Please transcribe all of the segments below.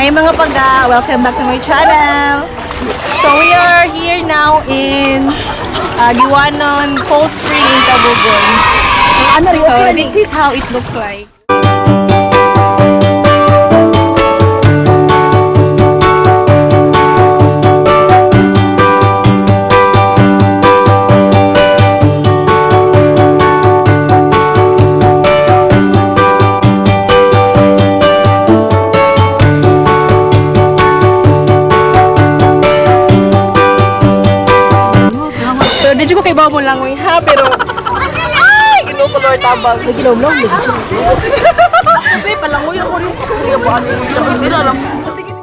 Hi, mga pangga! Welcome back to my channel! So we are here now in Guiwanon Cold Spring in Tabogon. So this is how it looks like. So di ko kay mo langoy ha, pero ay, Ginoo ko Lord, tabang. Nagilom-lom, Be, palangoy ako rin. Hindi ako ano yung hindi na alam. Sige.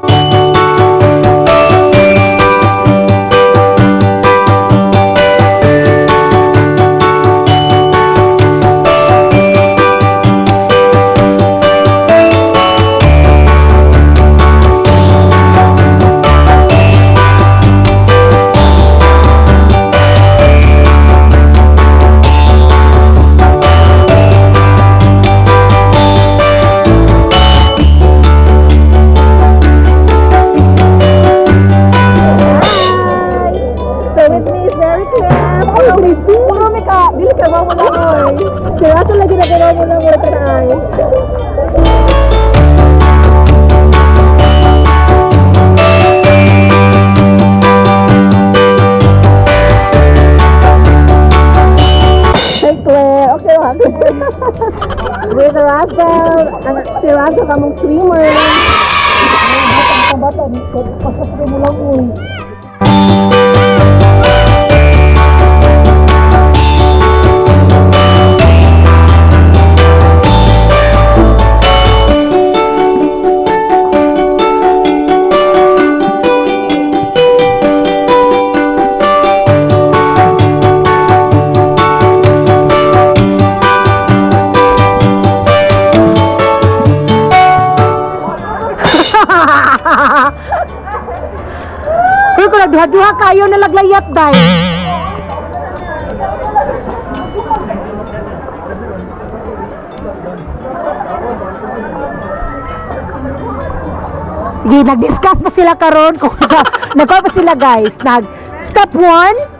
So with me is Mary Claire. Oh, puro may ka. Dili ka ba mo lang oy. Sira sa lagi na ganaw mo lang wala tanay. Hi, Claire. Okay lang. With Russell. Ang, si Russell kamong swimmer. Bata, bata, pasok mo lang uy. Pero kung nagduha-duha kayo, nalaglayat day. Sige, nag-discuss pa sila karon kung nagkuha pa sila, guys. Nag step 1.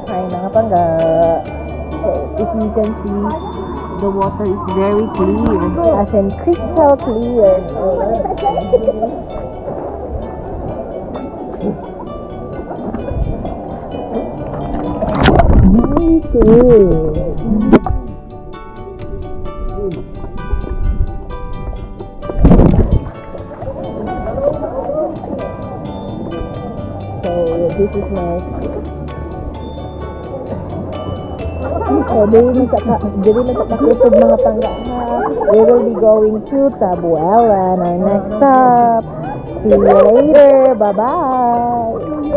Hi, mga pangga. So if you can see, the water is very clear. As in crystal clear. Very clear. So this is my. So, dili man sa kakutob, mga pangga, ha. We will be going to Tabuelan, our next stop. See you later. Bye-bye.